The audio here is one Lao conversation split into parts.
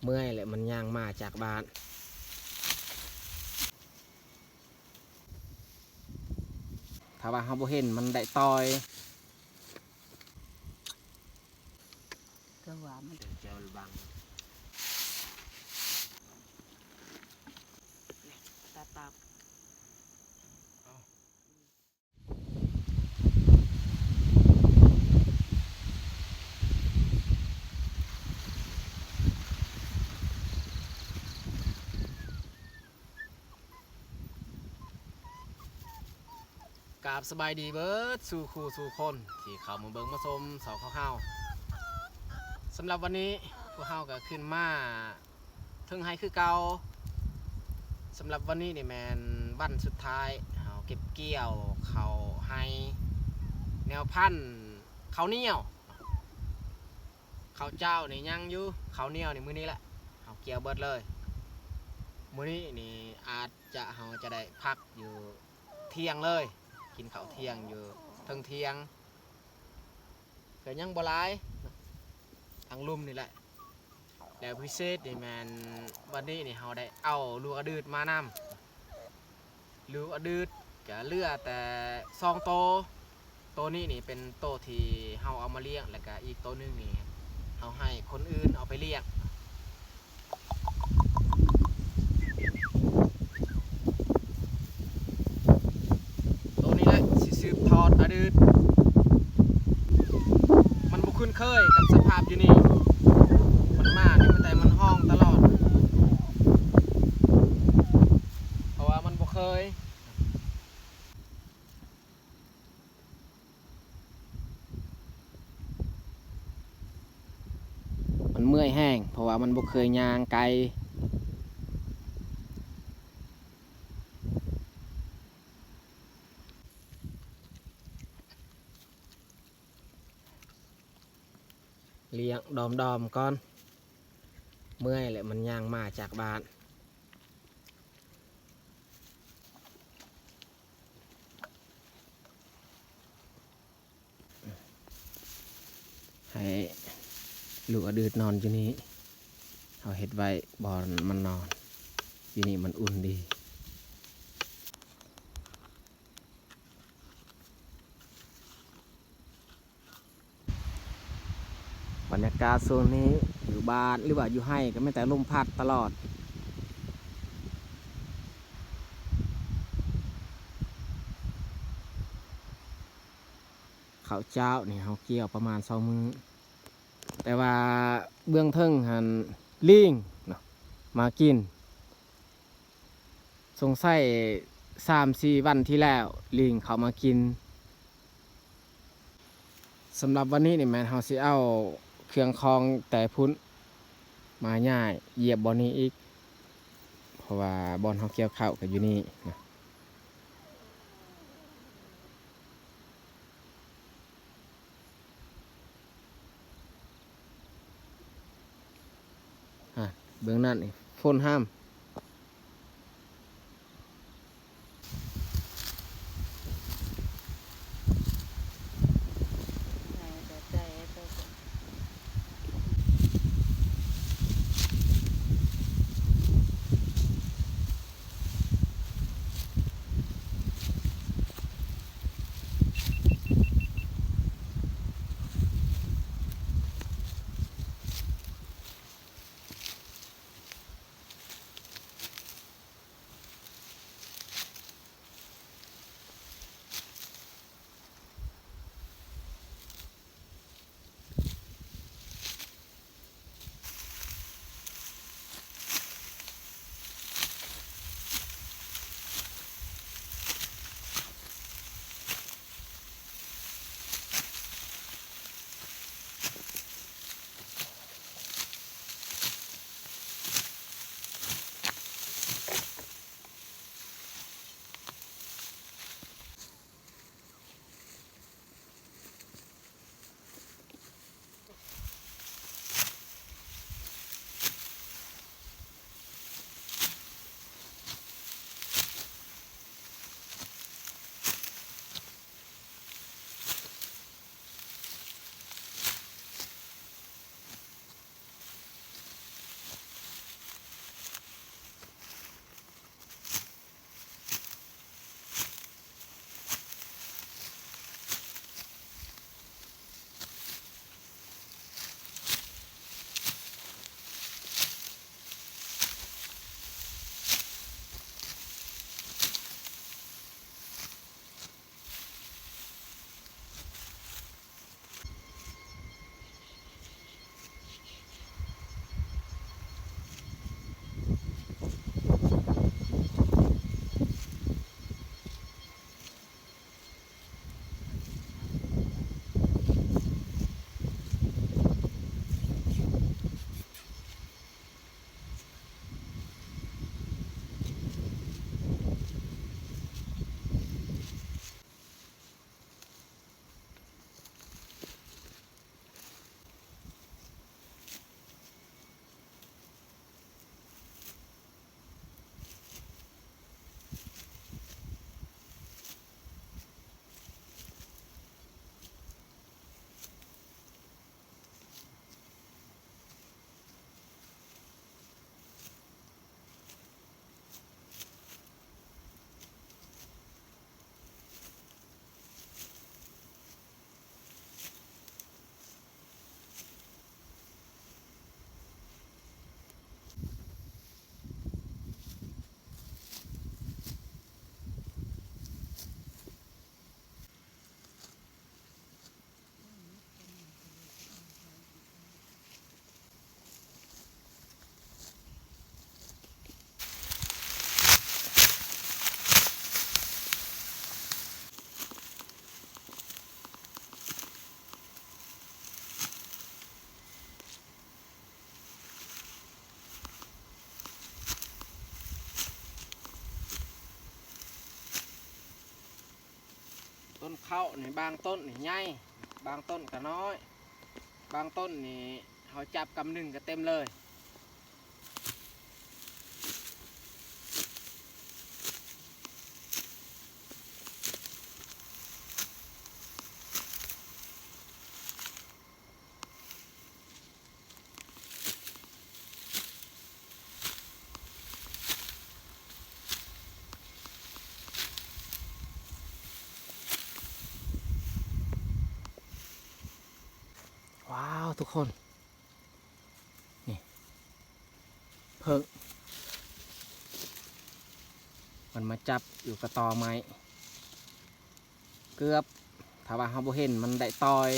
ເມື່ອຍແຫຼະ ມັນຍ່າງມາຈາກບ້ານ. ຖ້າວ່າເຮົາບໍ່ເຫັນມັນໄດ້ຕ່ອຍ. ຄືວ່າມັນ ເຈົ້າລະວັງ ຕາຕັບ. ກາບສະບາຍດີເບິດສູ່ຄູ່ສູ່ຄົນທີ່ເຂົ້າມາເບິ່ງມາຊົມຊ່ອງຂອງເຮົາ. ສຳລັບວັນນີ້ພວກເຮົາກໍຂຶ້ນມາເທິງໄຮ່ຄືເກົ່າ. ສຳລັບວັນນີ້ນີ້ແມ່ນວັນສຸດທ້າຍ ເຮົາເກັບກ່ຽວເຂົ້າໄຮ່ ແນວພັນເຂົ້າໜຽວ. ເຂົ້າເຈົ້ານີ້ຍັງຢູ່ ເຂົ້າໜຽວນີ້ມື້ນີ້ແຫຼະ ເຮົາກ່ຽວເບິດເລີຍ. ມື້ນີ້ນີ້ອາດຈະ ເຮົາຈະໄດ້ພັກຢູ່ທ່ຽງເລີຍ ກິນເຂົ້າທ່ຽງຢູ່ເທິງທ່ຽງ ກໍຍັງບໍ່ຫຼາຍເນາະ ທາງລຸ່ມນີ້ແຫຼະ. ແລ້ວພິເສດນີ້ແມ່ນວັນນີ້ນີ້ເຮົາໄດ້ເອົາລູກອະດືດມານຳ. ລູກອະດືດກະເຫຼືອແຕ່ສອງໂຕ. ໂຕນີ້ນີ້ເປັນໂຕທີ່ເຮົາເອົາມາລ້ຽງ ແລ້ວກະອີກໂຕໜຶ່ງນີ້ເຮົາໃຫ້ຄົນອື່ນເອົາໄປລ້ຽງ. ໂຕນີ້ແຫຼະຊິສືບທອດອະດີດ. ມັນບໍ່ຄຸ້ນເຄີຍກັບສະພາບຢູ່ນີ້ ມັນມານີ້ມີແຕ່ມັນຮ້ອງຕະຫຼອດ ເພາະວ່າມັນບໍ່ເຄີຍ. ມັນເມື່ອຍແຮງ ເພາະວ່າມັນບໍ່ເຄີຍຍ່າງໄກ. ລ້ຽງດອມໆກ່ອນ ເມື່ອຍແຫຼະ ມັນຍ່າງມາຈາກບ້ານ. ໃຫ້ລູກອະດືດນອນຢູ່ນີ້ ເຮົາເຮັດໄວ້ບ່ອນມັນນອນ ຢູ່ນີ້ມັນອຸ່ນດີ. ບັນຍາກາດຊ່ວງນີ້ຢູ່ບ້ານ ຫຼືວ່າຢູ່ໄຮ່ ກໍມີແຕ່ລົມພັດຕະຫຼອດ. ເຂົ້າເຈົ້ານີ້ເຮົາກ່ຽວປະມານສອງມື້ ແຕ່ວ່າເບື້ອງເທິງຫັ້ນລີງເນາະ ມາກິນ. ສົງໄສສາມສີ່ວັນທີ່ແລ້ວ ລີງເຂົ້າມາກິນ. ສຳລັບວັນນີ້ນີ້ແມ່ນເຮົາຊິເອົາເຄື່ອງຂອງແຕ່ພຸ້ນມາຍ້າຍຢຽບບ່ອນນີ້ອີກ ເພາະວ່າບ່ອນເຮົາກ່ຽວເຂົ້າກໍຢູ່ນີ້ນະ. ອາ ເບິ່ງນັ້ນນີ້ ຝົນຫ້າມ. ເຂົ້ານີ້ບາງຕົ້ນນີ້ໃຫຍ່ ບາງຕົ້ນກໍນ້ອຍ ບາງຕົ້ນນີ້ເຮົາຈັບກຳໜຶ່ງກໍເຕັມເລີຍ. ວ້າວ ທຸກຄົນ ນີ້ ເຜິ້ງ ມັນມາຈັບຢູ່ກະຕໍໄມ້ ເກືອບ ຖ້າວ່າເຮົາບໍ່ເຫັນມັນໄດ້ຕ່ອຍ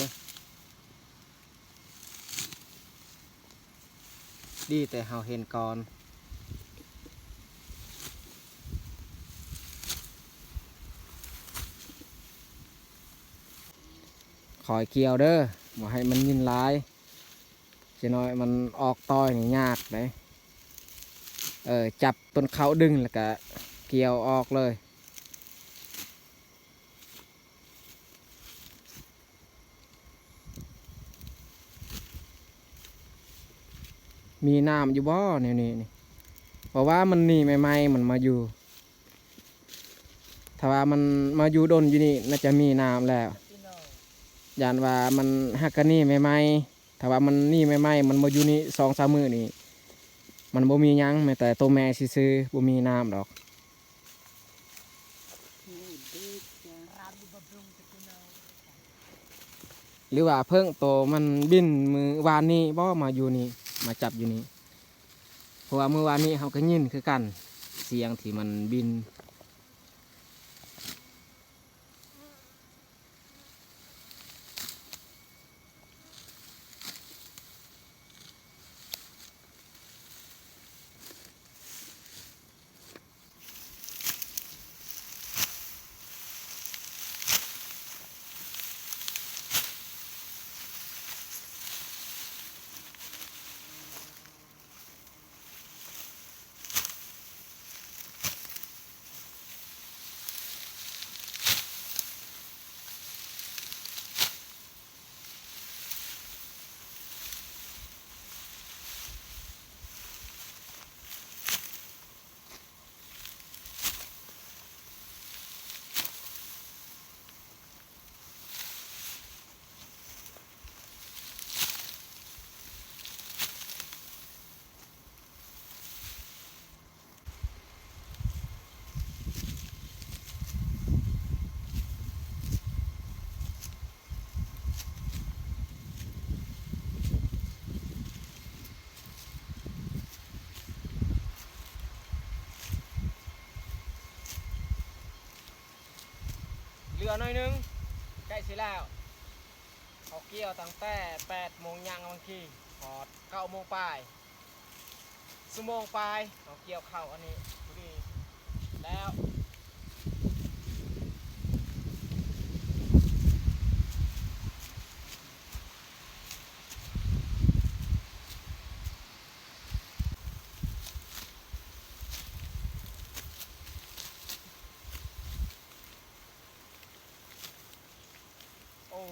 ດີແຕ່ເຮົາເຫັນກ່ອນ. ຄ່ອຍກ່ຽວເດີ ບໍ່ໃຫ້ມັນຍິນຫຼາຍ. ຈັກໜ້ອຍມັນອອກຕ່ອຍນີ້ຍາກເດ້. ເອີ ຈັບຕົ້ນເຂົ້າດຶງ ແລ້ວກະກ່ຽວອອກເລີຍ. ມີນ້ຳຢູ່ບໍ່ແນວນີ້ນີ້? ເພາະວ່າມັນນີ້ໃໝ່ໆ ມັນມາຢູ່. ຖ້າວ່າມັນມາຢູ່ດົນຢູ່ນີ້ ໜ້າຈະມີນ້ຳແລ້ວ. ຢ້ານວ່າມັນຫາກະນີ້ໃໝ່ໆ ຖ້າວ່າມັນນີ້ໃໝ່ໆ ມັນມາຢູ່ນີ້ສອງສາມມື້ນີ້ ມັນບໍ່ມີຫຍັງ ແມ່ນແຕ່ໂຕແມ່ຊື່ໆ ບໍ່ມີນ້ຳດອກ. ຫຼືວ່າເຜິ້ງໂຕມັນບິນມື້ວານນີ້ບໍ່ ມາຢູ່ນີ້ ມາຈັບຢູ່ນີ້? ເພາະວ່າມື້ວານນີ້ເຮົາກໍຍິນຄືກັນ ສຽງທີ່ມັນບິນ. ເຫຼືອໜ້ອຍໜຶ່ງ ໃກ້ຊິແລ້ວ. ເຮົາກ່ຽວຕັ້ງແຕ່ແປດໂມງຍ່າງບາງທີຮອດເກົ້າໂມງປາຍ ຊົ່ວໂມງປາຍ ເຮົາກ່ຽວເຂົ້າອັນນີ້ພໍດີແລ້ວ. ໂອ້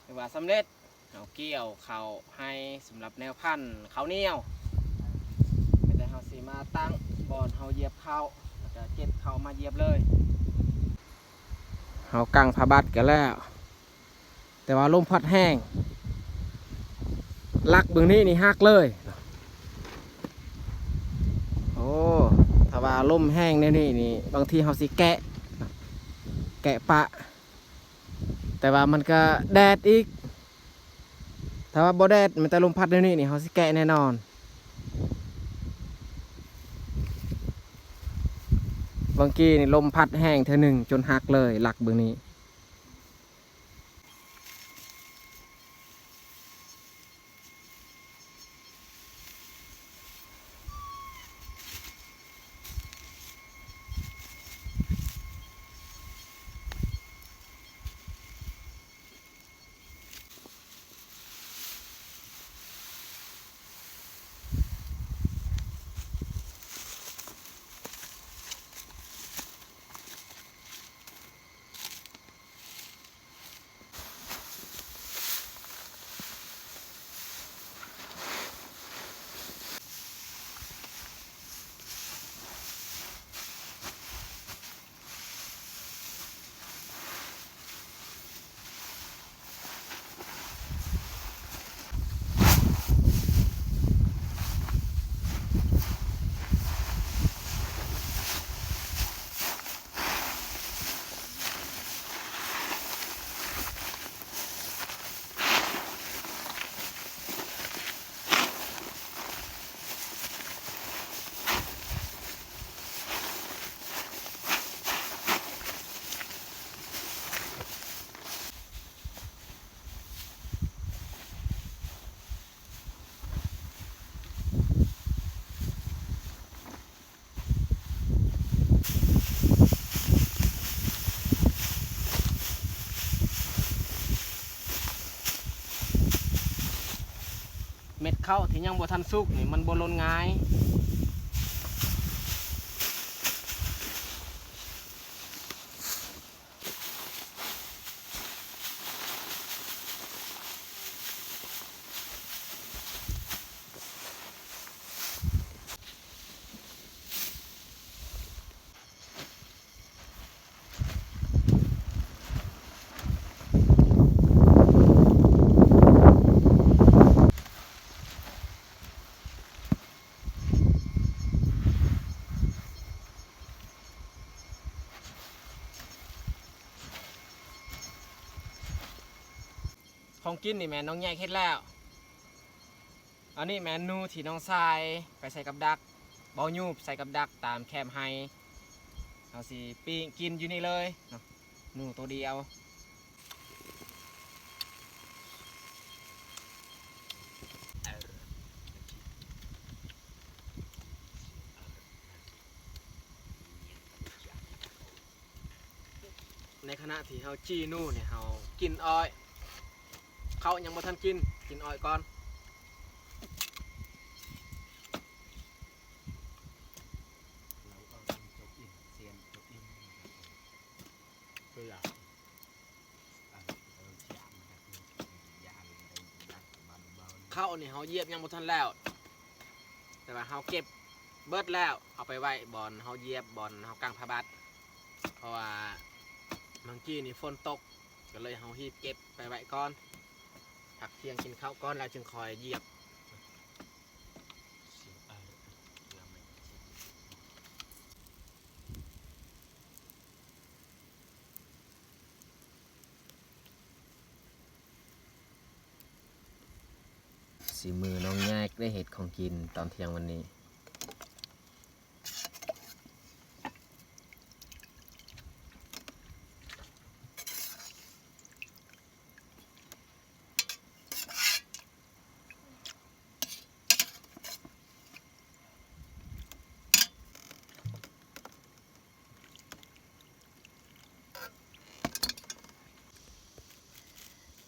ຖືວ່າສຳເລັດ. ເຮົາກ່ຽວເຂົ້າໄຮ່ສຳລັບແນວພັນເຂົ້າໜຽວ ແຕ່ເຮົາຊິມາຕັ້ງບ່ອນເຮົາຢຽບເຂົ້າ ແລ້ວກະເກັບເຂົ້າມາຢຽບເລີຍ. ເຮົາກາງຜ້າບັດກັນແລ້ວ ແຕ່ວ່າລົມພັດແຮງ ຫຼັກເບື້ອງນີ້ນີ້ຫັກເລີຍ. ໂອ້ ຖ້າວ່າລົມແຮງແນວນີ້ນີ້ ບາງທີເຮົາຊິແກະ ແກະປະ ແຕ່ວ່າມັນກະແດດອີກ. ຖ້າວ່າບໍ່ແດດ ແມ່ນແຕ່ລົມພັດແນວນີ້ນີ້ ເຮົາຊິແກະແນ່ນອນ. ເມື່ອກີ້ນີ້ລົມພັດແຮງເທື່ອໜຶ່ງຈົນຫັກເລີຍ ຫຼັກເບື້ອງນີ້. ເ ເຂົ້າທີ່ຍັງບໍ່ທັນສຸກນີ້ມັນບໍ່ຫຼົ່ນງ່າຍ. ຂອງກິນນີ້ແມ່ນນ້ອງແຍກເຮັດແລ້ວ. ອັນນີ້ແມ່ນໜູທີ່ນ້ອງຊາຍໄປໃສ່ກັບດັກ, ເບົາຫຍູບໃສ່ກັບດັກຕາມແຄມໄຮ່. ເຮົາຊິປີ້ງກິນຢູ່ນີ້ເລີຍເນາະ, ໜູໂຕດຽວ. ໃນຂະນະທີ່ເຮົາຈີ່ໜູນີ້ ເຮົາກິນອ້ອຍ, ເຂົ້າຍັງບໍ່ທັນກິນ, ກິນອ້ອຍກ່ອນ. ເຂົ້ານີ້ເຮົາຢຽບຍັງບໍ່ທັນແລ້ວ, ແຕ່ວ່າເຮົາເກັບເບິດແລ້ວ, ເອົາໄປໄວ້ບ່ອນເຮົາຢຽບ, ບ່ອນເຮົາກາງຜ້າບັດ. ເພາະວ່າເມື່ອກີ້ນີ້ຝົນຕົກ, ກໍເລີຍເຮົາຮີບເກັບໄປໄວ້ກ່ອນ. ພັກທ່ຽງກິນເຂົ້າກ່ອນ ແລ້ວຈຶ່ງຄ່ອຍຢຽບ. ສີມືນ້ອງແຍກໄດ້ເຮັດຂອງກິນຕອນທ່ຽງວັນນີ້.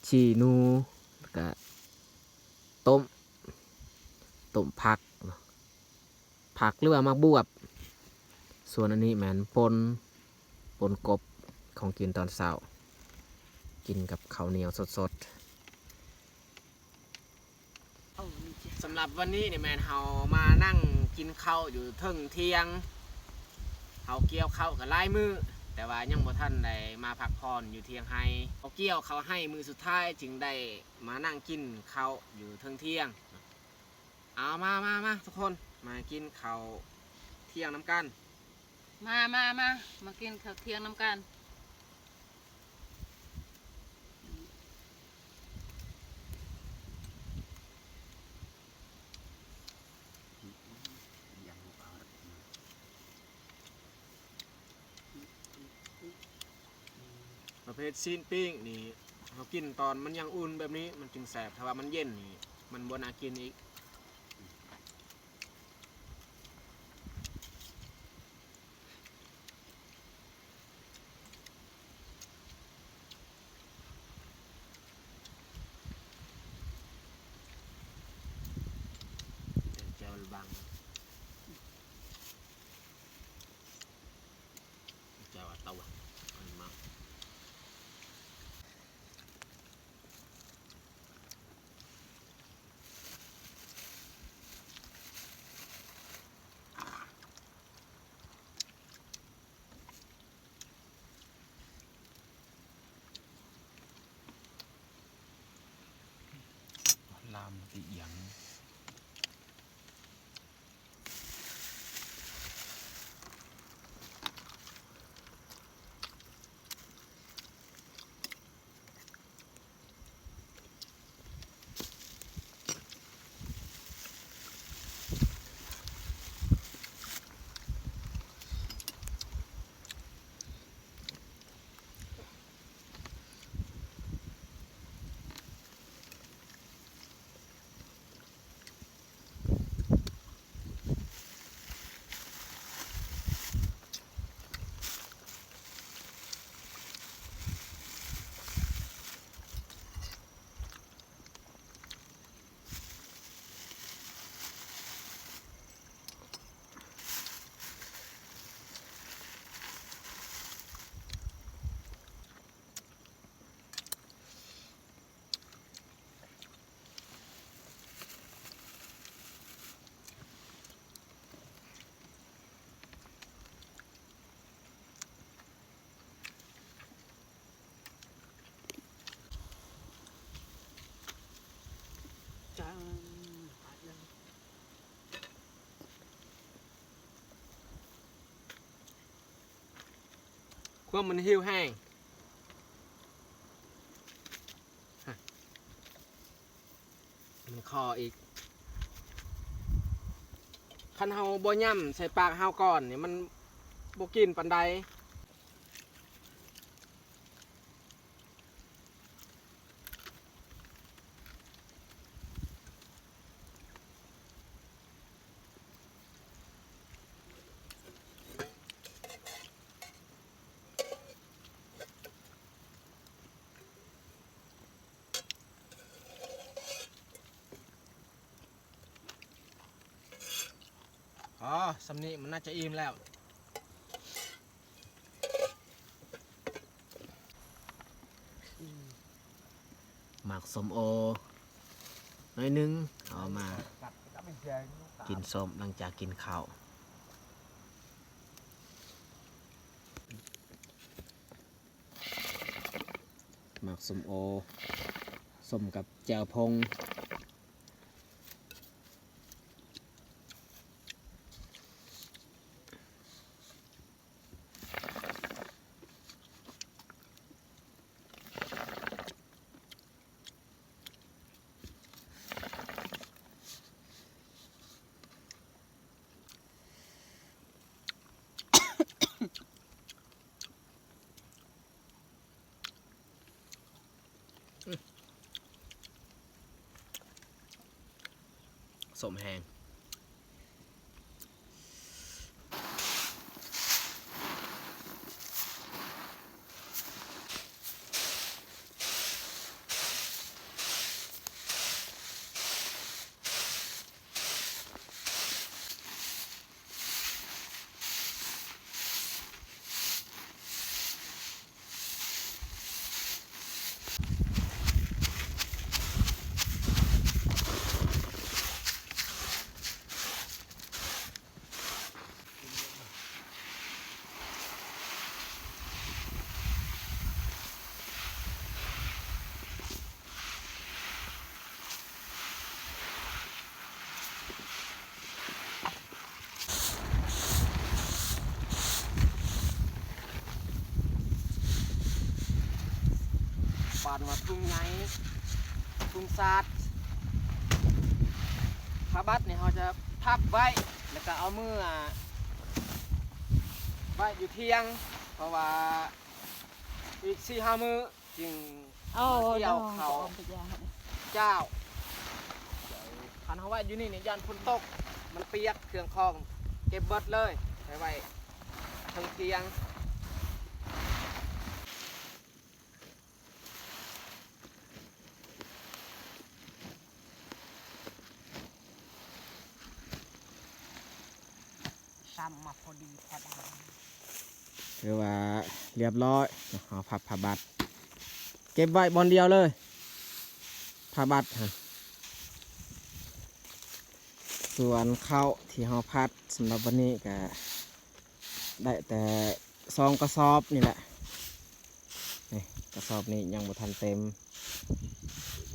ຈີ່ໜູ ແລ້ວກະຕົ້ມ, ຕົ້ມຜັກເນາະ, ຜັກ ຫຼືວ່າໝາກບວບ. ສ່ວນອັນນີ້ແມ່ນປົ່ນ, ປົ່ນກົບ, ຂອງກິນຕອນເຊົ້າ, ກິນກັບເຂົ້າໜຽວສົດໆ. ສຳລັບວັນນີ້ນີ້ແມ່ນເຮົາມານັ່ງກິນເຂົ້າຢູ່ເທິງທ່ຽງ. ເຮົາກ່ຽວເຂົ້າກໍຫຼາຍມື້, ແຕ່ວ່າຍັງບໍ່ທັນໄດ້ມາພັກຜ່ອນຢູ່ທ່ຽງໄຮ່. ເຮົາກ່ຽວເຂົ້າໄຮ່ມື້ສຸດທ້າຍຈຶ່ງໄດ້ມານັ່ງກິນເຂົ້າຢູ່ເທິງທ່ຽງ. ເອົາ ມາ ມາ ມາ ທຸກຄົນ, ມາກິນເຂົ້າທ່ຽງນຳກັນ. ມາ ມາ ມາ ມາກິນເຂົ້າທ່ຽງນຳກັນ. ປະເພດຊີ້ນປີ້ງນີ້ ເຮົາກິນຕອນມັນຍັງອຸ່ນແບບນີ້ມັນຈຶ່ງແຊບ, ຖ້າວ່າມັນເຢັນນີ້ມັນບໍ່ໜ້າກິນອີກ. ແຈ່ວລະບັງ. ເຈົ້າວ່າເຕົ້າຫວານ ມັນມາ ລາມຕິຫຍັງ. ພວກມັນຫິວແຮງ ມັນຄໍອີກ. ຄັນເຮົາບໍ່ຫຍ້ຳໃສ່ປາກເຮົາກ່ອນນີ້ ມັນບໍ່ກິນປານໃດ. ອໍ ສ່ຳນີ້ມັນໜ້າຈະອີ່ມແລ້ວ. ໝາກສົ້ມໂອໜ້ອຍໜຶ່ງ ເອົາມາກິນສົ້ມຫຼັງຈາກກິນເຂົ້າ. ໝາກສົ້ມໂອ ສົ້ມກັບແຈ່ວພົງ. ສົ້ມແຮງ. ປານວ່າທຸງໃຫຍ່ ທຸງສາດ ຜ້າບັດນີ້ເຮົາຈະພັບໄວ້ ແລ້ວກໍເອົາເມືອໄວ້ຢູ່ຖຽງ ເພາະວ່າອີກສີ່ຫ້າມື້ ຈຶ່ງ ເອົາ ມາກ່ຽວເຂົ້າ ເຈົ້າ ຄັນເຮົາໄວ້ຢູ່ນີ້ນີ້ ຢ້ານຝົນຕົກ ມັນປຽກ ເຄື່ອງຂອງເກັບເບິດເລີຍ ໄປໄວ້ເທິງຖຽງ. ຊ້ຳມາພໍດີພໍດາ ຖືວ່າລຽບຮ້ອຍເນາະ. ເຮົາພັບຜ້າບັດ ເກັບໄວ້ບ່ອນດຽວເລີຍ ຜ້າບັດຫັ້ນ. ສ່ວນເຂົ້າທີ່ເຮົາພັດສຳລັບວັນນີ້ກະໄດ້ແຕ່ສອງກະສອບນີ້ແຫຼະ. ນີ້ ກະສອບນີ້ຍັງບໍ່ທັນເຕັມ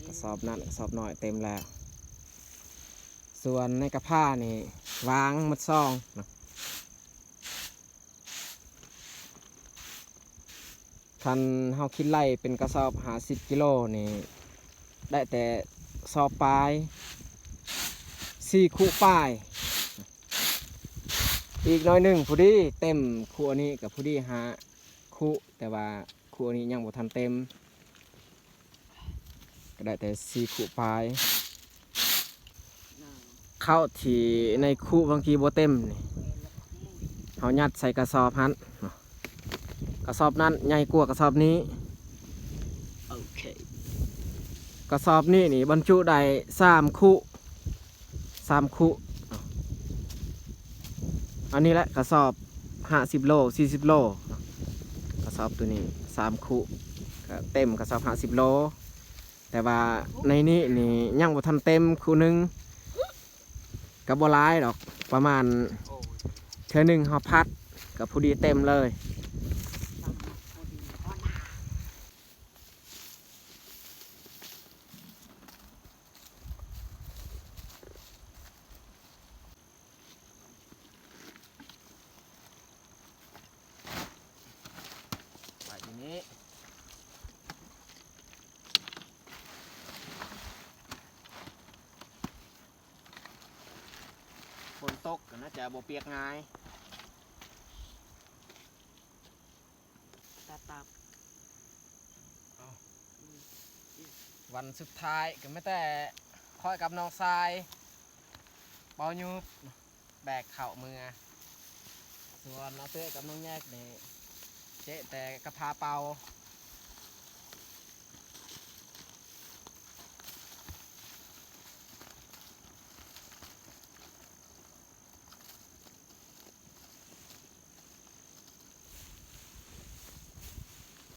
ກະສອບນັ້ນກະສອບນ້ອຍເຕັມແລ້ວ. ສ່ວນໃນກະພ້ານີ້ຫວ່າງໝົດຊອງເນາະ. ຄັນເຮົາຄິດໄລ່ເປັນກະສອບຫ້າສິບກິໂລນີ້ ໄດ້ແຕ່ສອບປາຍ ສີ່ຄຸປາຍ. ອີກໜ້ອຍໜຶ່ງພໍດີເຕັມ ຄຸອັນນີ້ກໍພໍດີຫ້າຄຸ ແຕ່ວ່າຄຸອັນນີ້ຍັງບໍ່ທັນເຕັມ ກໍໄດ້ແຕ່ສີ່ຄຸປາຍ. ເຂົ້າທີ່ໃນຄຸບາງທີບໍ່ເຕັມນີ້ ເຮົາຍັດໃສ່ກະສອບຫັ້ນເນາະ. ກະສອບນັ້ນໃຫຍ່ກວ່າກະສອບນີ້. ໂອເຄ ກະສອບນີ້ນີ້ບັນຈຸໄດ້ສາມຄຸ ສາມຄຸ. ອັນນີ້ແຫຼະກະສອບຫ້າສິບໂລ ສີ່ສິບໂລ. ກະສອບໂຕນີ້ສາມຄຸ ກະເຕັມກະສອບຫ້າສິບໂລ. ແຕ່ວ່າໃນນີ້ນີ້ຍັງບໍ່ທັນເຕັມ ຄຸໜຶ່ງກໍບໍ່ຫຼາຍດອກ ປະມານເທື່ອໜຶ່ງເຮົາພັດກໍພໍດີເຕັມເລີຍ. ຕົກກໍໜ້າຈະບໍ່ປຽກງ່າຍ. ຕາຕັບ. ເອົາ ວັນສຸດທ້າຍກໍມີແຕ່ຂ້ອຍກັບນ້ອງຊາຍ ເປົາຍູບ ແບກເຂົ້າເມືອ. ສ່ວນນ້າເຕ້ຍກັບນ້ອງແຍກນີ້ ເຈະແຕ່ກະພາເປົ່າ.